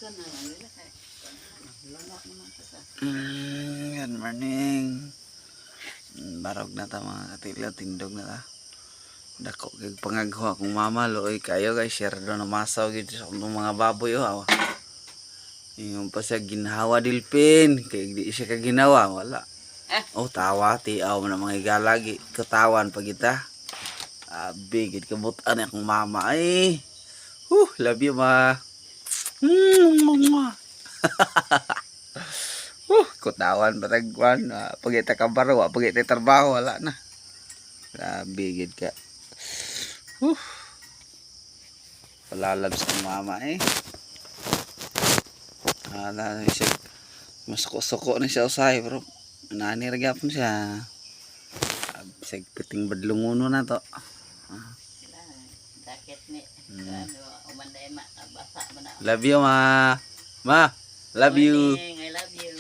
Na nila kay. Lala naman sa. Good morning. Barog na ta, mga katilyo, tindog na ta. Dako kay pangagho akong mama, luoy kayo guys, share do na masaw gid sa akong mga baboy, oh. Awa. Ingon pa siya ginhawa dilpin, kay di siya ka ginawa, wala. Ah. Oh, tawa, tiaw man ang mga higalagi, katawan pa kita. Abi, gid kabutan akong mama ay. Huh, love you, ma. Mwah. Huh, kutawan patagwan, pagita ka baro, pagita trabaho, wala na. Grabe gid ka. Huh. Palalab sa mama eh. Ala na siya. Masuko-suko na siya usahay pero nani ra gyapon siya. Sig piting badlungono na to. Sila jacket ni. Ano umanday ma basa man na. Love you, ma. Ma, love you. Morning, I love you.